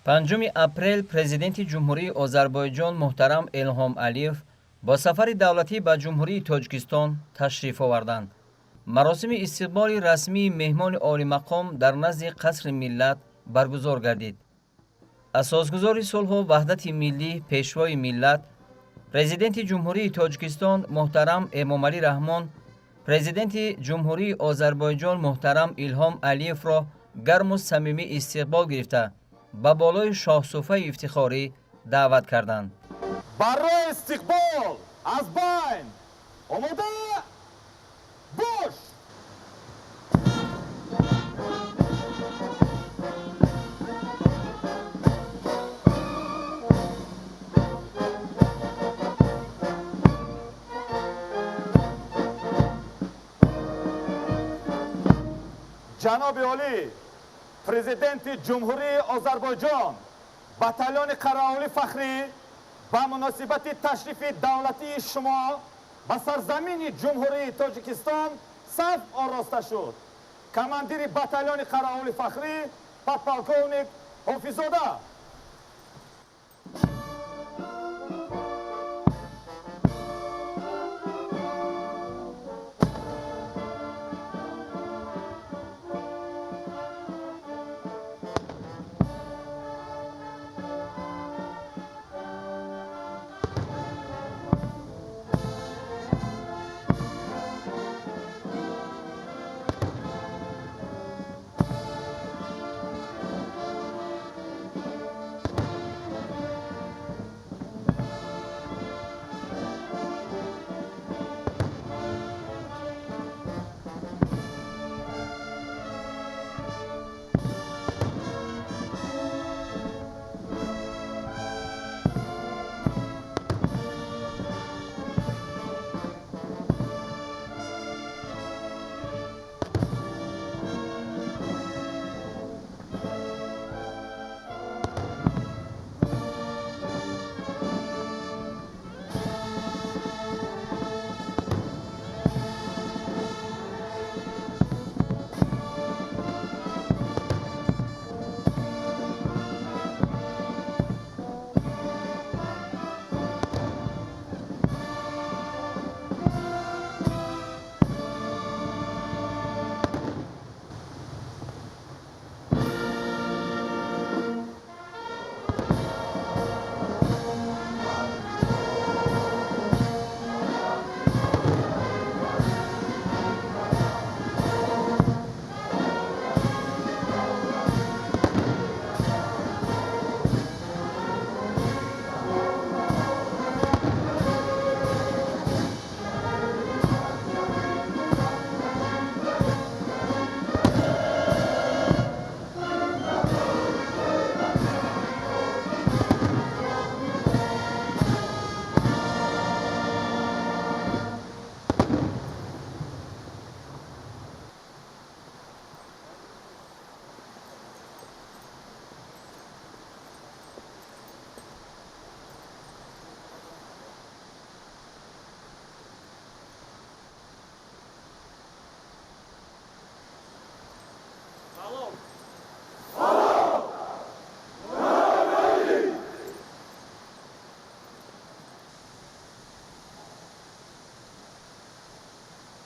5 апрел президенти Ҷумҳурии Озарбойҷон муҳтарам Илҳом Алиев бо сафари давлатӣ ба Ҷумҳурии Тоҷикистон ташриф оварданд. Маросими истиқболи расмии меҳмони олимақом дар назди Қасри миллат баргузор гардид. Асосгузори сулҳу ваҳдати миллӣ, пешвои миллат, президенти Ҷумҳурии Тоҷикистон муҳтарам Эмомалӣ Раҳмон президенти Ҷумҳурии Озарбойҷон муҳтарам Илҳом Алиевро гарму самимӣ истиқбол гирифта, ба болои шоҳсуфаи ифтихорӣ даъват карданд. Барои истиқбол аз байн омода бош! Ҷаноби олӣ, президенти Ҷумҳурии Озарбойҷон, батальони қараулӣ фахрӣ ба муносибати ташрифи давлатии шумо ба сарзамини Ҷумҳурии Тоҷикистон саф ороста шуд. Командири батальони қараулӣ фахрӣ подполковник Ҳофиззода.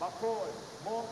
Покой, мон.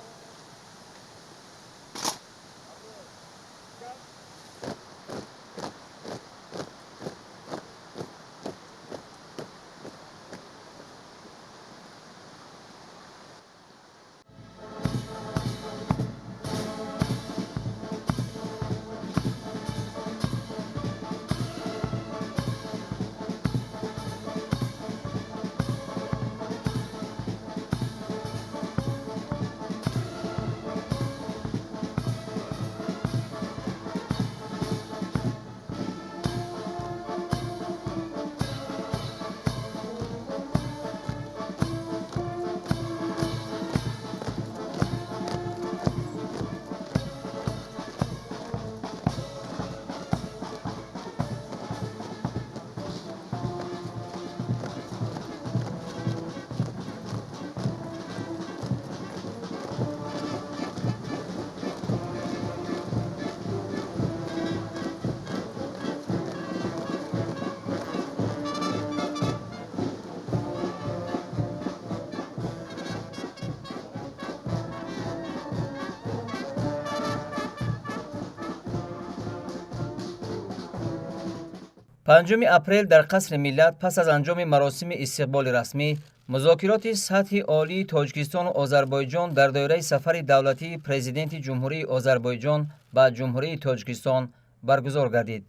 5 апрел дар Қасри Миллат пас аз анҷоми маросими истиқболи расмӣ музокироти сатҳи олии Тоҷикистону Озарбойҷон дар доираи сафари давлатии Президенти Ҷумҳурии Озарбойҷон ба Ҷумҳурии Тоҷикистон баргузор гардид.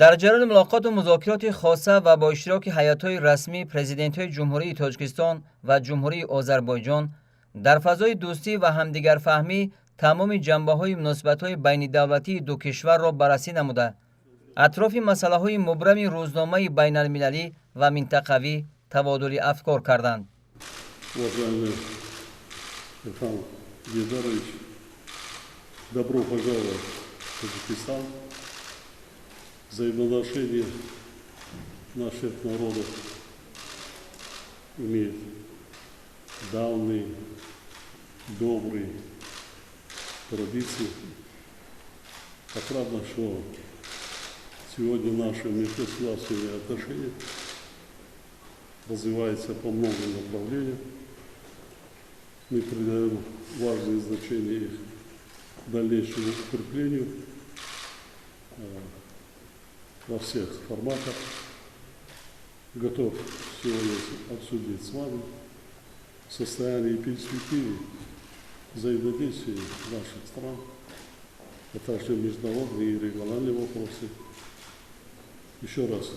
Дар ҷараёни мулоқоту музокироти хоса ва бо иштироки ҳайатҳои расмии президентҳои Ҷумҳурии Тоҷикистон ва Ҷумҳурии Озарбойҷон дар фазои дӯстӣ ва ҳамдигарфаҳмӣ тамоми ҷанбаҳои муносибатҳои байнидавлатии ду кишварро баррасӣ намуда, атрофи масъалаҳои мубрами рӯзномаи байналмилалӣ ва минтақавӣ табодули афкор карданд. Уважаемый Ильхам Гейдарович, добро пожаловать в Таджикистан. Взаимоотношения наших народов имеют давние, добрые традиции. Отрадно, что сегодня наши межгосударственные отношения развиваются по многим направлениям. Мы придаем важное значение их дальнейшему укреплению во всех форматах. Готов сегодня обсудить с вами состояние и перспективы взаимодействия наших стран, а также международные и региональные вопросы. Еще раз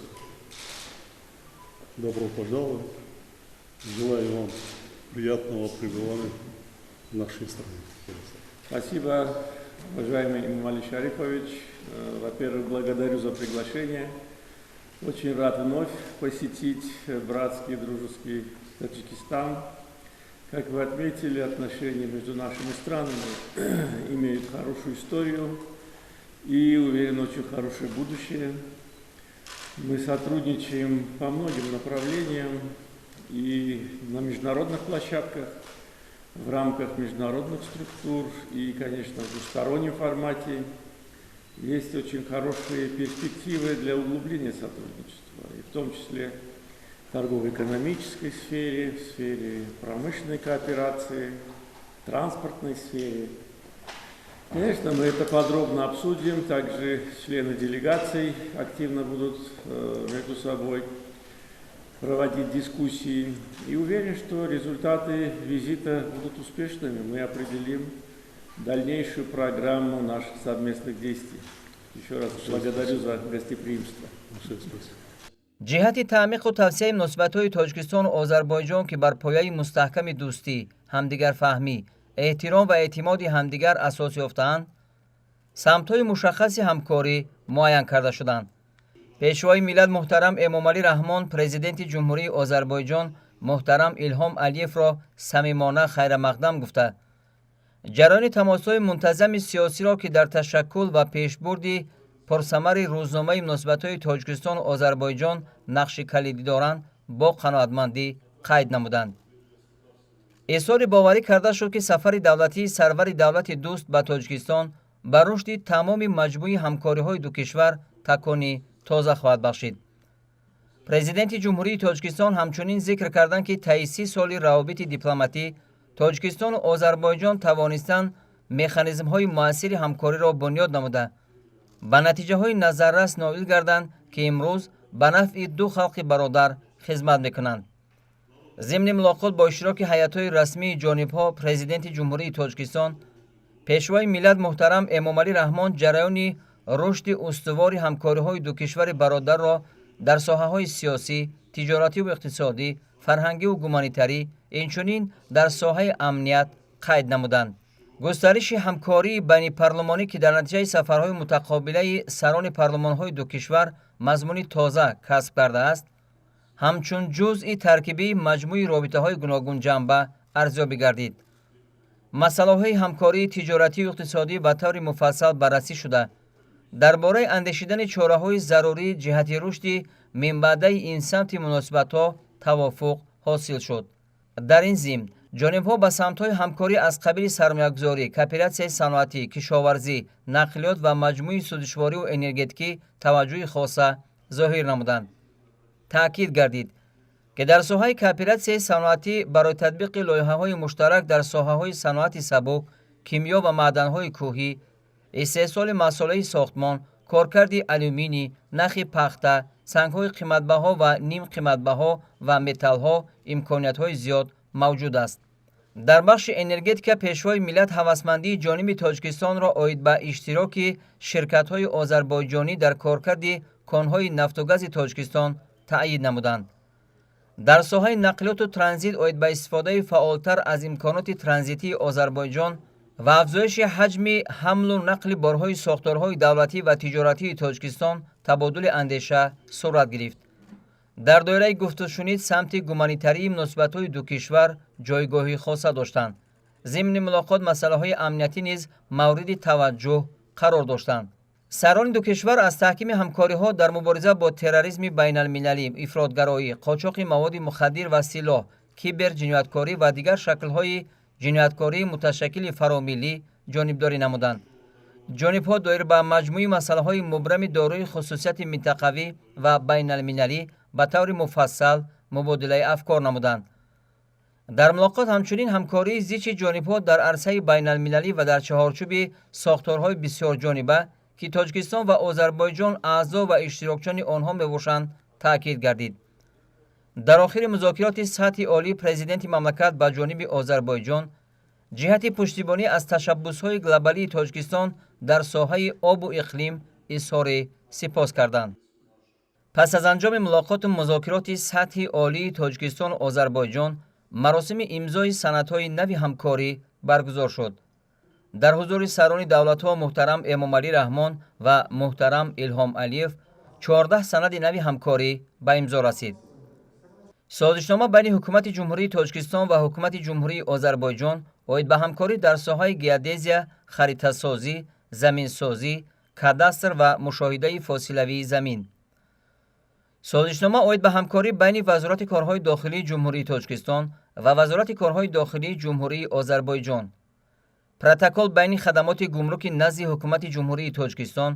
добро пожаловать. Желаю вам приятного пребывания в нашей стране. Спасибо, уважаемый Эмомали Шарипович. Во-первых, благодарю за приглашение. Очень рад вновь посетить братский, дружеский Таджикистан. Как вы отметили, отношения между нашими странами имеют хорошую историю и, уверен, очень хорошее будущее. Мы сотрудничаем по многим направлениям и на международных площадках, в рамках международных структур и, конечно, в двустороннем формате. Есть очень хорошие перспективы для углубления сотрудничества, и в том числе в торгово-экономической сфере, в сфере промышленной кооперации, транспортной сфере. Конечно, мы это подробно обсудим, также члены делегаций активно будут между собой проводить дискуссии. И уверен, что результаты визита будут успешными. Мы определим дальнейшую программу наших совместных действий. Еще раз благодарю за гостеприимство. Большое спасибо. Ҷиҳати таъмиқу тавсеаи муносибатҳои Тоҷикистону Озарбойҷон, ки бар пояи мустаҳками дӯстӣ, ҳамдигарфаҳмӣ, эҳтиром ва эътимоди ҳамдигар асос ёфтаанд, самтҳои мушаххаси ҳамкорӣ муайян карда шуданд. Пешвои миллат муҳтарам Эмомалӣ Раҳмон Президенти Ҷумҳурии Озарбойҷон муҳтарам Илҳом Алиевро самимона хайрамақдам гуфта, ҷараёни тамосҳои мунтазами сиёсиро, ки дар ташаккул ва пешбурди пурсамари рӯзномаи муносибатҳои Тоҷикистону Озарбойҷон нақши калидӣ доранд, бо қаноатмандӣ қайд намуданд. Изҳори боварӣ карда шуд, ки сафари давлатии сарвари давлати дӯст ба Тоҷикистон ба рушди тамоми маҷмӯи ҳамкориҳои ду кишвар такони тоза хоҳад бахшид. Президенти Ҷумҳурии Тоҷикистон ҳамчунин зикр карданд, ки таи 30 соли равобити дипломатӣ Тоҷикистону Озарбойҷон тавонистанд механизмҳои муассири ҳамкориро бунёд намуда, ба натиҷаҳои назаррас ноил гарданд, ки имрӯз ба нафъи ду халқи бародар хизмат мекунанд. Зимни мулоқот бо иштироки ҳайатҳои расмии ҷонибҳо Президенти Ҷумҳурии Тоҷикистон, Пешвои миллат муҳтарам Эмомалӣ Раҳмон ҷараёни рушди устувори ҳамкориҳои ду кишвари бародарро дар соҳаҳои сиёсӣ, тиҷоративу иқтисодӣ, фарҳангиву гуманитарӣ, инчунин дар соҳаи амният қайд намуданд. Густариши ҳамкории байнипарлумонӣ, ки дар натиҷаи сафарҳои мутақобилаи сарони парлумонҳои ду кишвар мазмуни тоза касб кардааст, ҳамчун ҷузъи таркибии маҷмӯи робитаҳои гуногунҷанба арзёбӣ гардид. Масъалаҳои ҳамкории тиҷоратию иқтисодӣ ба таври муфассал баррасӣ шуда, дар бораи андешидани чораҳои зарурӣ ҷиҳати рушди минбаъдаи ин самти муносибатҳо тавофуқ ҳосил шуд. Дар ин зимн ҷонибҳо ба самтҳои ҳамкорӣ аз қабили сармоягузорӣ, кооператсияи саноатӣ, кишоварзӣ, нақлиёт ва маҷмӯи сӯзишвориву энергетикӣ таваҷҷӯҳи хоса зоҳир намуданд. Таъкид гардид, ки дар соҳаи кооператсияи саноатӣ барои татбиқи лоиҳаҳои муштарак дар соҳаҳои саноати сабук, кимиё ва маъданҳои кӯҳӣ, истеҳсоли масолеҳи сохтмон, Коркарди алюминий, нахи пахта, сангҳои қиматбаҳо ва нимқиматбаҳо ва металлҳо имкониятҳои зиёд мавҷуд аст. Дар бахши энергетика Пешвои миллат ҳавасмандии ҷониби Тоҷикистонро оид ба иштироки ширкатҳои озарбойҷонӣ дар коркарди конҳои нафту гази Тоҷикистон таъйид намуданд. Дар соҳаи нақлиёту транзит оид ба истифодаи фаъолтар аз имконоти транзитии Озарбойҷон ва афзоиши ҳаҷми ҳамлу нақли борҳои сохторҳои давлатӣ ва тиҷоратии Тоҷикистон табодули андеша сурат гирифт. Дар доираи гуфтушунид самти гуманитарии муносибатҳои ду кишвар ҷойгоҳи хоса доштанд. Зимни мулоқот масъалаҳои амниятӣ низ мавриди таваҷҷӯҳ қарор доштанд. Сарони ду кишвар аз таҳкими ҳамкориҳо дар мубориза бо терроризми байналмилалӣ, ифротгароӣ, қочоқи маводи мухаддир ва силоҳ, киберҷинояткорӣ ва дигар шаклҳои ҷинояткории муташаккили фаромиллӣ ҷонибдорӣ намуданд. Ҷонибҳо доир ба маҷмӯи масъалаҳои мубрами дорои хусусияти минтақавӣ ва байналмилалӣ ба таври муфассал мубодилаи афкор намуданд. Дар мулоқот ҳамчунин ҳамкории зичи ҷонибҳо дар арсаи байналмилалӣ ва дар чаҳорчӯби сохторҳои бисёрҷониба, ки Тоҷикистон ва Озарбойҷон аъзо ва иштирокчиёни онҳо мебошанд, таъкид гардид. Дар охири музокироти сатҳи олӣ Президенти мамлакат ба ҷониби Озарбойҷон ҷиҳати пуштибонӣ аз ташаббусҳои глобалии Тоҷикистон дар соҳаи обу иқлим изҳори сипос карданд. Пас аз анҷоми мулоқоту музокироти сатҳи олии Тоҷикистону Озарбойҷон маросими имзои санадҳои нави ҳамкорӣ баргузор шуд. Дар ҳузури сарони давлатҳо муҳтарам Эмомалӣ Раҳмон ва муҳтарам Илҳом Алиев 14 санади нави ҳамкорӣ ба имзо расид. Созишнома байни Ҳукумати Ҷумҳурии Тоҷикистон ва Ҳукумати Ҷумҳурии Озарбойҷон оид ба ҳамкорӣ дар соҳаи геодезия, харитасозӣ, заминсозӣ, кадастр ва мушоҳидаи фосилавии замин. Созишнома оид ба ҳамкорӣ байни Вазорати корҳои дохилии Ҷумҳурии Тоҷикистон ва Вазорати корҳои дохилии Ҷумҳурии Озарбойҷон. Протокол байни хадамоти гумруки назди Ҳукумати Ҷумҳурии Тоҷикистон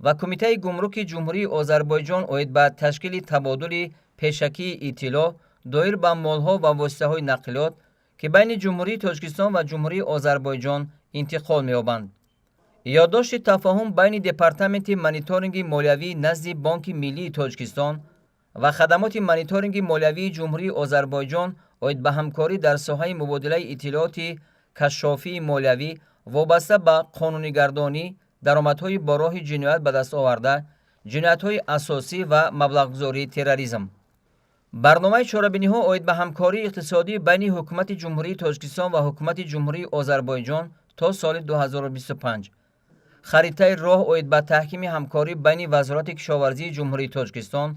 ва Кумитаи гумруки Ҷумҳурии Озарбойҷон оид ба ташкили табодули пешакии иттилоъ доир ба молҳо ва воситаҳои нақлиёт, ки байни Ҷумҳурии Тоҷикистон ва Ҷумҳурии Озарбойҷон интиқол меёбанд. Ёддошти тафоҳум байни Департаменти мониторинги молиявӣ назди Бонки Миллии Тоҷикистон ва хадамоти мониторинги молиявии Ҷумҳурии Озарбойҷон оид ба ҳамкорӣ дар соҳаи мубодилаи иттилооти кашшофии молиявӣ вобаста ба қонунигардонӣ даромадҳои бо роҳи ҷиноят ба даст оварда, ҷиноятҳои асосӣ ва маблағгузории терроризм. Барномаи чорабиниҳо оид ба ҳамкории иқтисодӣ байни Ҳукумати Ҷумҳурии Тоҷикистон ва Ҳукумати Ҷумҳурии Озарбойҷон то соли 2025. Харитаи роҳ оид ба таҳкими ҳамкорӣ байни Вазорати кишоварзии Ҷумҳурии Тоҷикистон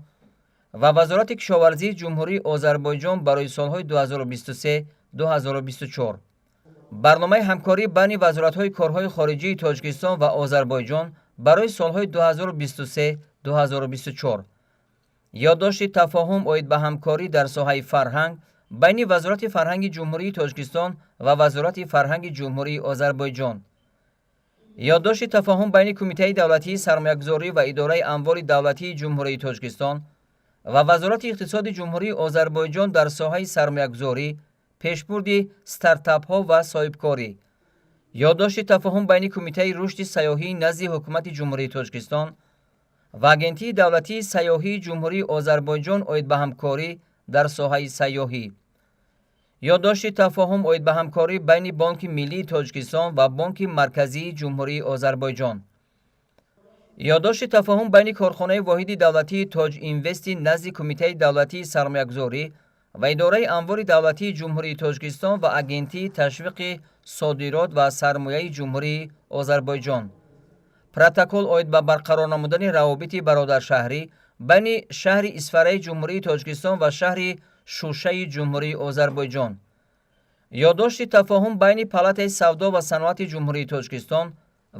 ва Вазорати кишоварзии Ҷумҳурии Озарбойҷон барои солҳои 2023-2024. Барномаи ҳамкорӣ байни вазоратҳои корҳои хориҷии Тоҷикистон ва Озарбойҷон барои солҳои 2023-2024. Ёддошти тафоҳум оид ба ҳамкорӣ дар соҳаи фарҳанг байни Вазорати фарҳанги Ҷумҳурии Тоҷикистон ва Вазорати фарҳанги Ҷумҳурии Озарбойҷон. Ёддошти тафоҳум байни Кумитаи давлатии сармоягузорӣ ва идораи амволи давлатии Ҷумҳурии Тоҷикистон ва Вазорати иқтисоди Ҷумҳурии Озарбойҷон дар соҳаи сармоягузорӣ, пешбурди стартапҳо ва соҳибкорӣ. Ёддошти тафоҳум байни Кумитаи рушди сайёҳӣ назди Ҳукумати Ҷумҳурии Тоҷикистон ва Агентии давлатии сайёҳии Ҷумҳурии Озарбойҷон оид ба ҳамкорӣ дар соҳаи сайёҳӣ. Ёддошти тафоҳум оид ба ҳамкорӣ байни Бонки Миллии Тоҷикистон ва Бонки Марказии Ҷумҳурии Озарбойҷон. Ёддошти тафоҳум байни корхонаи воҳиди давлатии Тоҷинвести назди Кумитаи давлатии сармоягузорӣ ва идораи амволи давлатии Ҷумҳурии Тоҷикистон ва Агентии ташвиқи содирот ва сармояи Ҷумҳурии Озарбойҷон. Протокол оид ба барқарор намудани равобити бародаршаҳрӣ байни шаҳри Исфараи Ҷумҳурии Тоҷикистон ва шаҳри Шушаи Ҷумҳурии Озарбойҷон. Ёддошти тафоҳум байни Палатаи савдо ва саноати Ҷумҳурии Тоҷикистон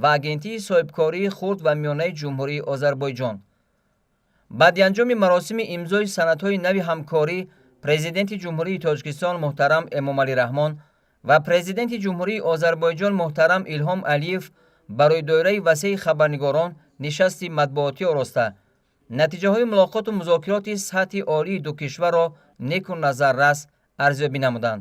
ва Агентии соҳибкории хурд ва миёнаи Ҷумҳурии Озарбойҷон. Баъди анҷоми маросими имзои санадҳои нави ҳамкорӣ Президенти Ҷумҳурии Тоҷикистон муҳтарам Эмомалӣ Раҳмон ва Президенти Ҷумҳурии Озарбойҷон муҳтарам Илҳом Алиев барои доираи васеи хабарнигорон нишасти матбуотӣ ороста, натиҷаҳои мулоқоту музокироти сатҳи олии ду кишварро неку назаррас арзёбӣ намуданд.